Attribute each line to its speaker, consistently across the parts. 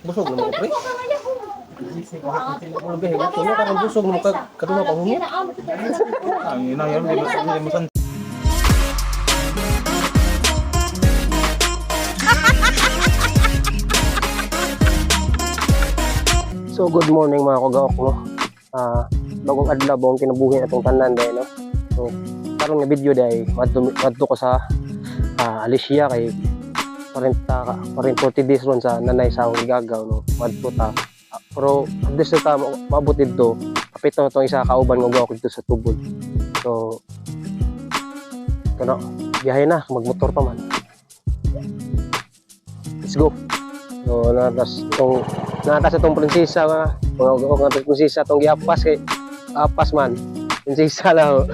Speaker 1: Busog na mo, pre. Ano ba, ito no, karon busog mo kag kaduha pa humit.
Speaker 2: Ang ina yan, di ba di mo san.
Speaker 1: So good morning, mga kagaok, no. Bagong adlaw, bagong kinabuhi atong tanan dai, no. So karon nga video dai, madto madto ko sa Alicia kay 40 ka 40 40 days ron sa nanay sa akong gagaw, no. Madto ta. Pero at least ta maabot didto. Kapito tong isa kauban nga gaok dito sa Tubod. So kano, biyahe na, magmotor pa man. Let's go. So natas tong natas itong prinsesa, mga mga nga prinsesa tong giapas kay apas man. Prinsesa lang.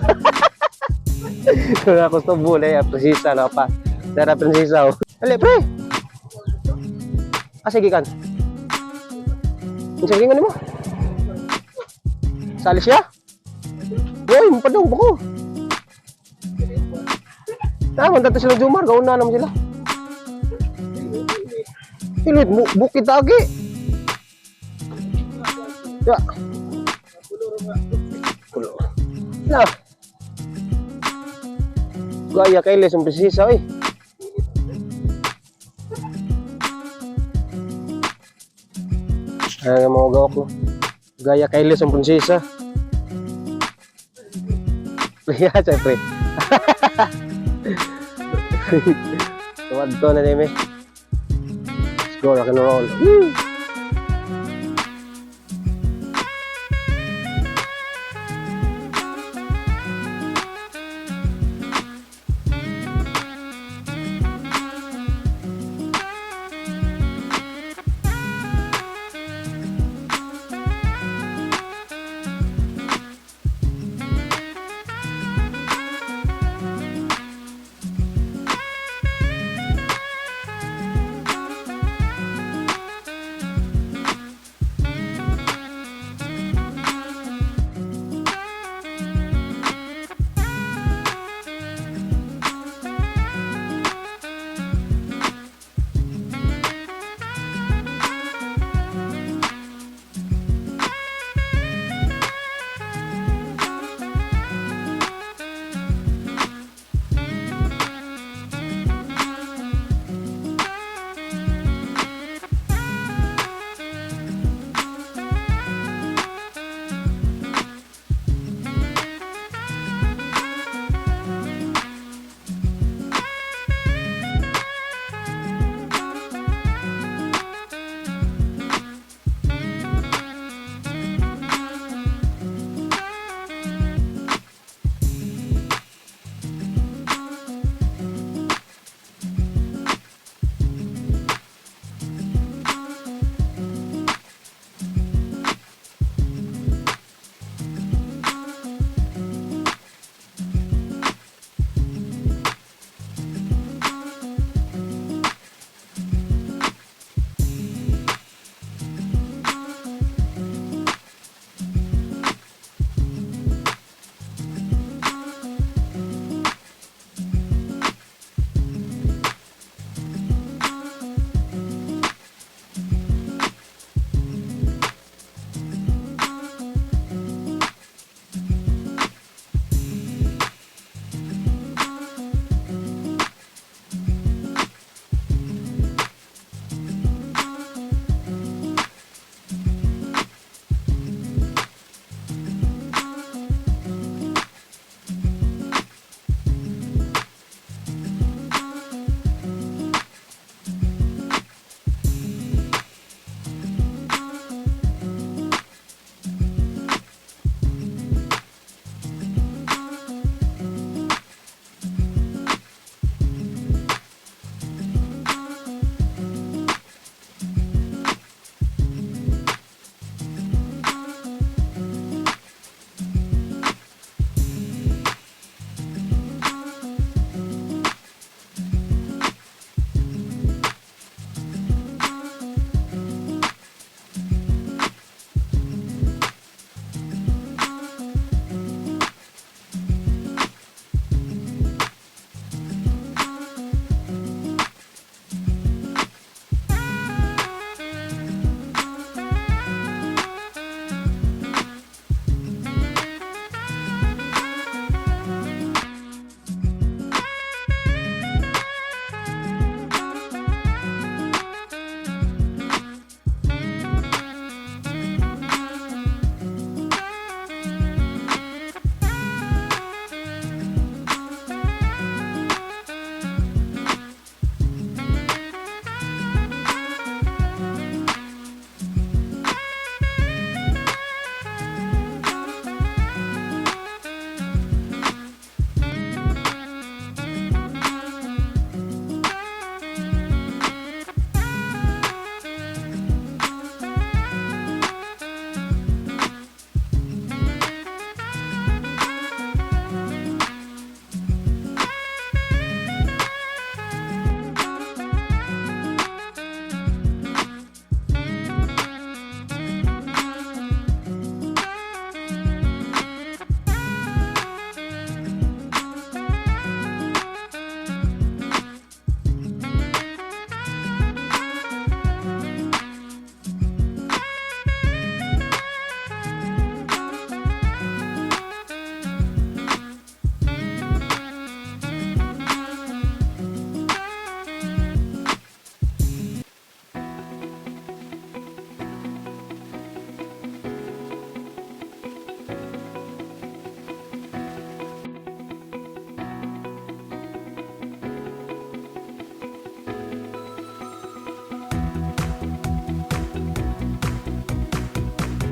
Speaker 1: Wala ko sa bule, prinsesa na pa. Dara prinsesa, oh. Ali pre. Ah, sige kan. Sige kan mo. Sali siya? Uy, mapadong ba ko? Tama, dito sila Jumar, gauna naman sila. Pilit, bukid agi. Ya. Kulo. Na. Gaya kay Les ang prinsesa, oy. Ay, mga gawak, no. Gaya kay Les ang prinsesa. Yeah, siyempre. Tuwad to na nimi. Let's go, rock and roll. Woo!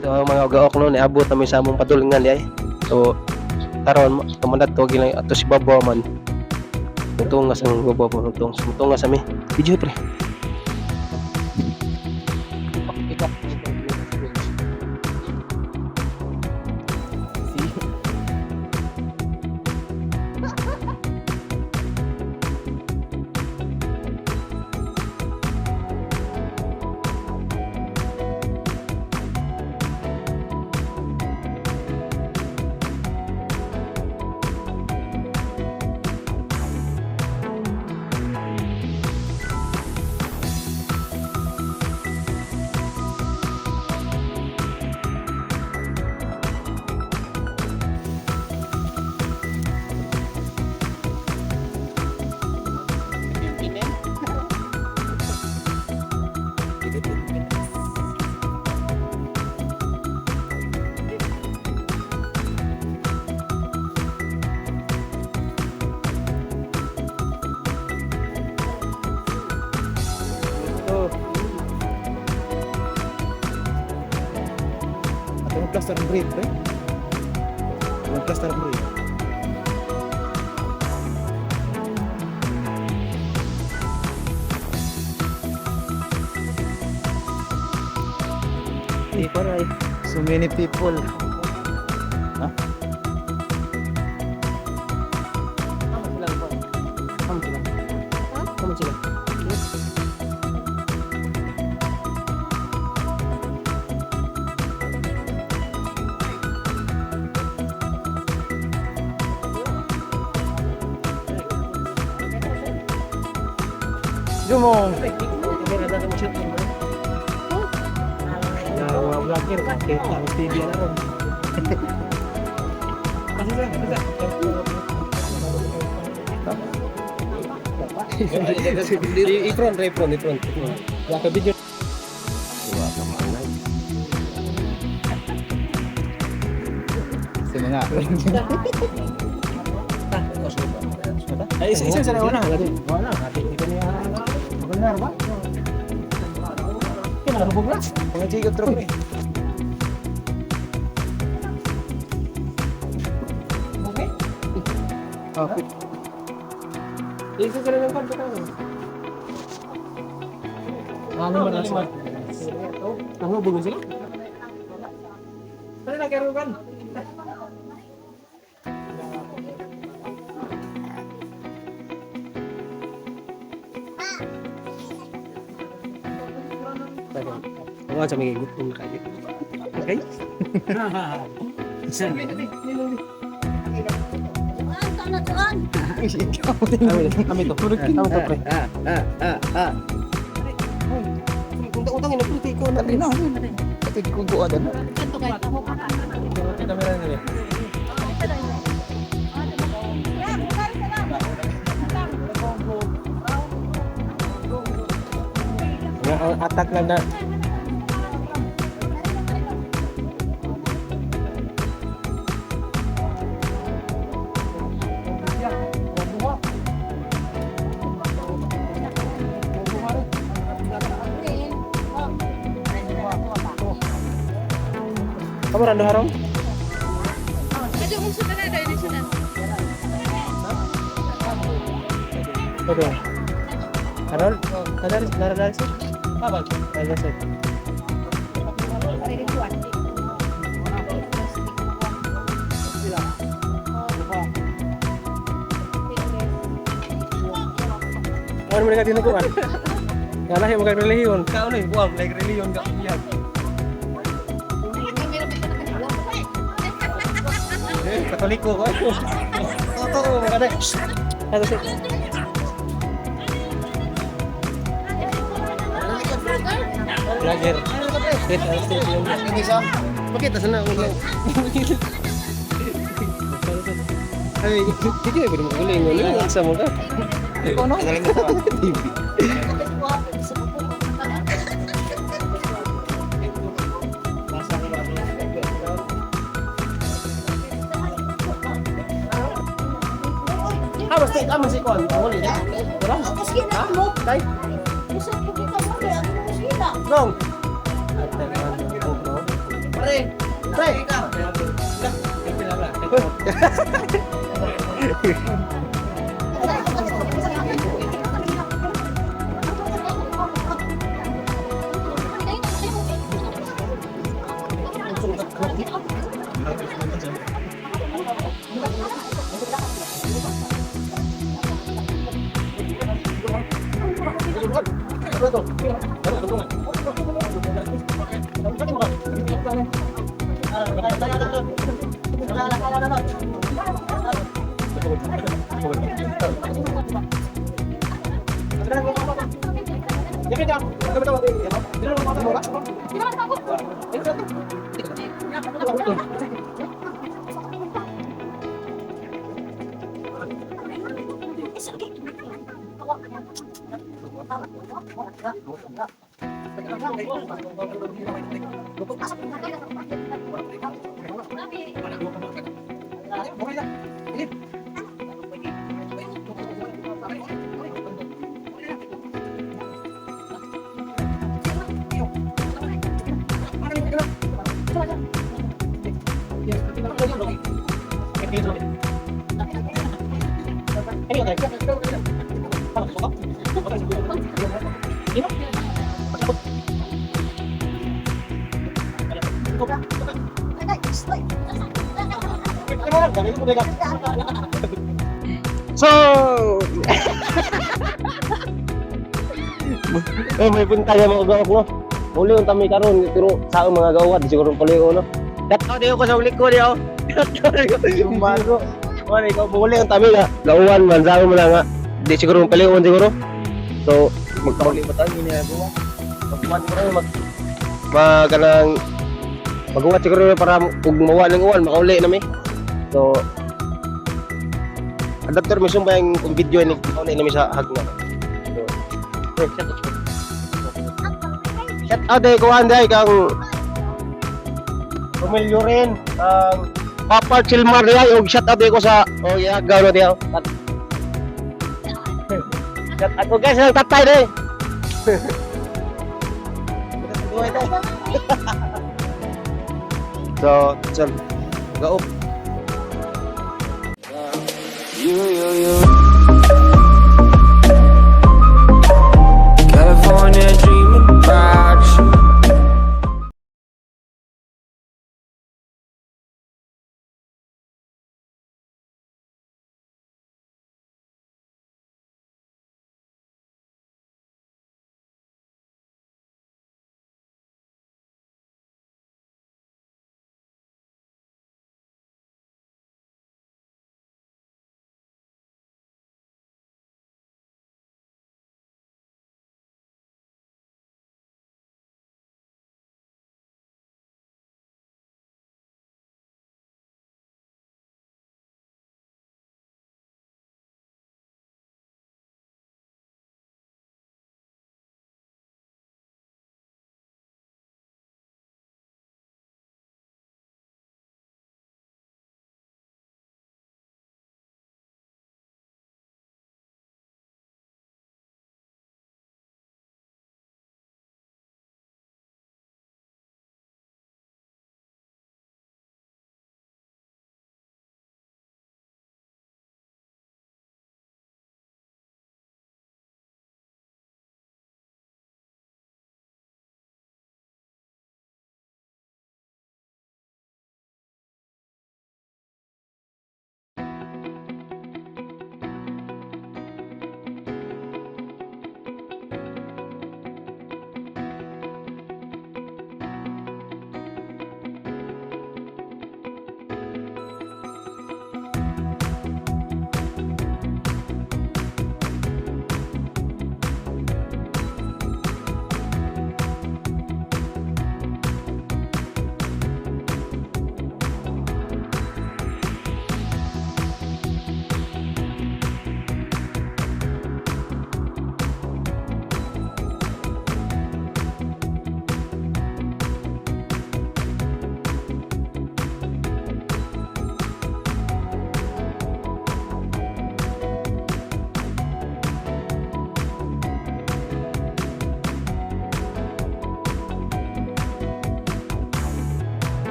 Speaker 1: So mga ugaok no, niabot na mi sa among padulngan di ay. So karon tumanad to gilang ato si Babo man. Mutungas ang Babo po nutong. Mutungas ami. Video, pre.
Speaker 2: Ato mo plaster ang bread, pre. Mo plaster ang bread.
Speaker 1: Di pa.
Speaker 2: So many people. Ha?
Speaker 1: Kamu sila. Kamu sila.
Speaker 2: Jumong.
Speaker 1: Mga vlogger, kahit ang TV na ron. Kasi sa, kasi sa. I-front, i-front, i-front. Video.
Speaker 2: Sino nga?
Speaker 1: Ay, isa isa na wala. Wala, ate hindi niya. Magandar ba? Kaya nahubog na.
Speaker 2: Mga Jacob Trophy.
Speaker 1: Okay. Okay. Isa sila ng kwarto ka. Ano man na sila? Nahubog na sila? Ano na karugan? Ako sa mga gutom na kayo. Okay? Kami to. Kami to, pre. Utang-utang ina pre ko na rin.
Speaker 2: Ate ko ko ada na.
Speaker 1: Kamera nila. Nga ang attack lang na. Kamu rando harong? Oke. Harold, nadar nadar sih. Apa? Nadar sih. Ano mereka tinukuan? Ngalah yang bukan religion. Kau nih, buang like religion gak iya. Eh, Katoliko kok. Totoo, makanya. Ano sih? Vlogger. Street, street yung.
Speaker 2: Isa.
Speaker 1: Pakita sana ulo. Ay, hindi ko mo guling ulo. Sa mo ka.
Speaker 2: Ikaw no? Galing mo sa TV.
Speaker 1: Ah, basta ah, masih kon. Wala na. Wala. Ha? Tay. Nong.
Speaker 2: Pre! Pre!
Speaker 1: So, eh, may punta niya mga gawak, no? Muli yung tami karon pero sa akong mga gawad, siguro pala yung no? Shout out ko sa ulit ko niyo. Yung bago. Wala ikaw muli yung tami nga. Gawan man sa mo lang nga. Di siguro pala yung siguro. So, magkauli pa tayo ni gawa. Magkuhan siguro mag mag kanang maguwat siguro para ug mawa ng uwan makauli na mi. So, adapter mi ba yung kung video ni makauli na mi sa hagna. So, eh, shout out. Shout out eh, kuhan day kang Romel rin, ang Papa Chilmar niya, og shout out eh ko sa oh yeah, gano diya. Shout out ko guys, ang tatay day. So, so, go.
Speaker 3: You, you, you.